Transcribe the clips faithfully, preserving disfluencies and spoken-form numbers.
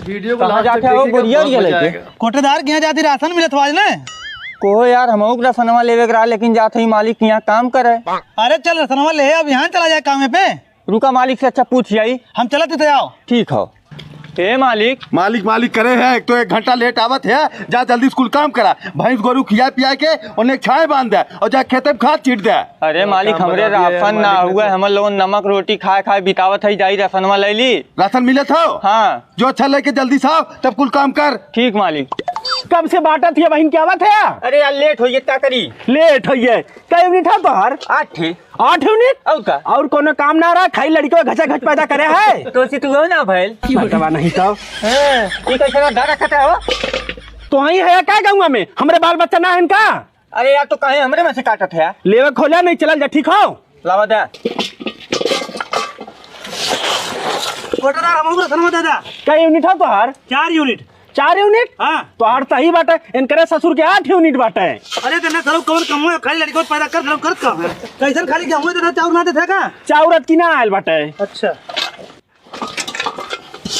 वीडियो को कहाँ last तक जाके हो देखिएगा, बोरिया बहुत उरिया मजा लेके? आएगा। कोटेदार के यहाँ जाती राशन मिलत हो आज ने? कोहो यार, हमहू के रसनवा लेवे के रहा, लेकिन जात हई मालिक के यहाँ काम करे। अरे चल रसनवा ले, अब यहाँ चला जाए कामे पे। रुका, मालिक से अच्छा पूछ जाई। हम चलत ही तो आओ। ठीक हो। ए मालिक। मालिक मालिक करे है, एक तो एक घंटा लेट आवत है, जा जल्दी स्कूल काम करा, भैंस गोरू खिया पिया के उन्हें छाए बांध दे और जा खेते में खाद छीट दे। अरे मालिक, काम हमरे बता दिया यार, राशन ना मालिक ने हुआ, तो। हमर लोगन नमक रोटी खाए खाए बितावत है, जाई राशनवा ले ली। राशन मिलत हो? हाँ। जो अच्छा लेके जल्दी से आओ, तब कुल काम कर। ठीक मालिक। कब से बांटत है बहिन, क्या बात है? अरे यार, लेट होइए, का करी? लेट होइए। कै यूनिट है तोहर? आठ है। आठ यूनिट? और का? और कोनो काम ना रहा, खाई लड़िको घचा घच पैदा करे है। तो से तू हो ना भइल। बतवा नहीं तो। हाँ, ये कैसे ना दादा खाता हो? तो वहीं है का गौवा में? हमरे बाल बच्चा ना है इनका? अरे यार, तो काहे हमरे में से काटत है? लेवे खोला नहीं, चलल जा, ठीक हो? लावा दे। कोटेदार, हम उग्र सनवा दादा। कै यूनिट हो तोहार? चार यूनिट। चार यूनिट? हाँ। तोहार सही बाटे, इनकरे ससुर के आठ यूनिट बाटे। अरे, तेने सरऊ कौन कमवे, खाली लड़िको पैदा कर, सरऊ करत का है? कैसन खाली गेहूं देता, चाउर ना देता का? चाउर अतकी ना आयल बाटे। अच्छा।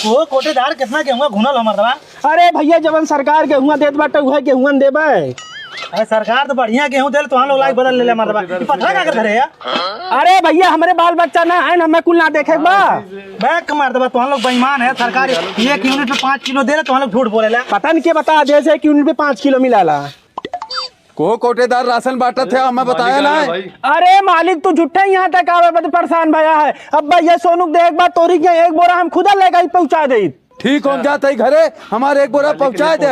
ओ कोटेदार, कितना गेहुआ घुनल हो मर्दवा? अरे भैया, जवन सरकार गेहुआ देत बाटे, उहे गेहुआ देबे। अरे सरकार तो बढ़िया गेहूं देले, तोहान लोग लाइक बदल लेले मर्दवा। ई पथरा का कर धरे है? अरे भैया, हमरे बाल बच्चा ना है, हमें कुल ना देखे के बा। बैक मार देबा, तोहान लोग बेईमान है। सरकार एक यूनिट पे पाँच किलो देले, तोहान लोग झूठ बोलेला। पता नहीं के बता दे से एक यूनिट पे पाँच किलो मिलाला। को कोटेदार राशन बांटत है, हमें बताया ना है। अरे मालिक, तू झूठे यहाँ तक आवे बदे परेशान भया है। अब भैया सोनू के देख बा, तोरी के एक बोरा हम खुदा लेके आई पहुँचा दे। ठीक, हम जात हई घरे, हमारे एक बोरा पहुँचा दे।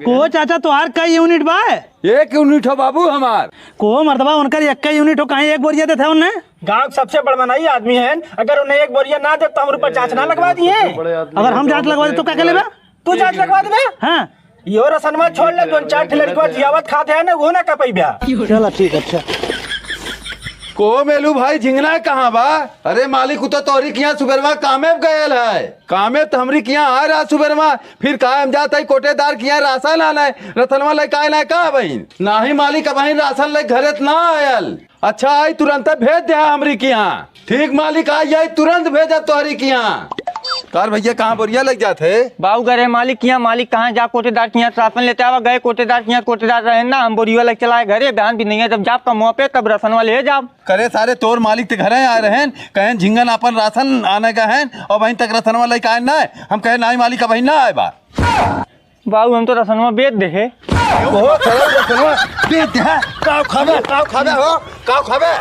को चाचा, तोहार कई यूनिट बा? एक यूनिट हो बाबू हमार। को मर्दबा, उनकर एक यूनिट हो, कहीं एक बोरिया देते उन्हें? गांव के सबसे बड़मनाई आदमी है, अगर उन्हें एक बोरिया ना दे तो हम ऊपर जांच ना लगवा दिए। अगर हम जांच लगवा दे तो का कर लेबा? तू जांच लगवा देबे? हाँ। यो रसनवा छोड़ ले, जोन चार ठे लड़कवा जियावत खात है ना, वो ना कपई ब्या। चला ठीक, अच्छा। को मेलू भाई, झिंगना कहाँ बा? अरे मालिक, उ तो तोहरी किहाँ सुबेरवा कामे गयल है। कामे त हमरी किहाँ आ रहा सुबेरवा, फिर काहे हम जात हई कोटेदार किहाँ राशन लाने, रसनवा लेके आए ना का बहिन? नाही मालिक, अबहिन राशन लेके घरे त ना आयल। अच्छा, आई तुरंत भेज दे हमरी किहाँ। ठीक मालिक, आई, आई तुरंत भेजा तोहरी किहाँ। कार भैया, कहाँ बोरिया लग जात है? बाऊ गए रहे मालिक किहाँ, मालिक कहाँ जा कोटेदार किहाँ राशन लेते आवा, गए कोटेदार किहाँ, कोटेदार रहे ना, हम बोरिया लग चलाए घरे, बहन भी नहीं है, जब जाब कमवा पे तब रसनवा ले जाब। करे सारे तोर मालिक ते घरे आए रहेन, कहेन झिंगन अपन राशन आने का है, और वहीं तक रसनवा लेके आए ना, हम कहे नाही मालिक, अबहिन ना आए बा। बाबू, हम तो रसनवा बेच दे है। ओहो, सरऊ रसनवा बेच दे है? काव खाबे, काव खाबे हो, काव खाबे?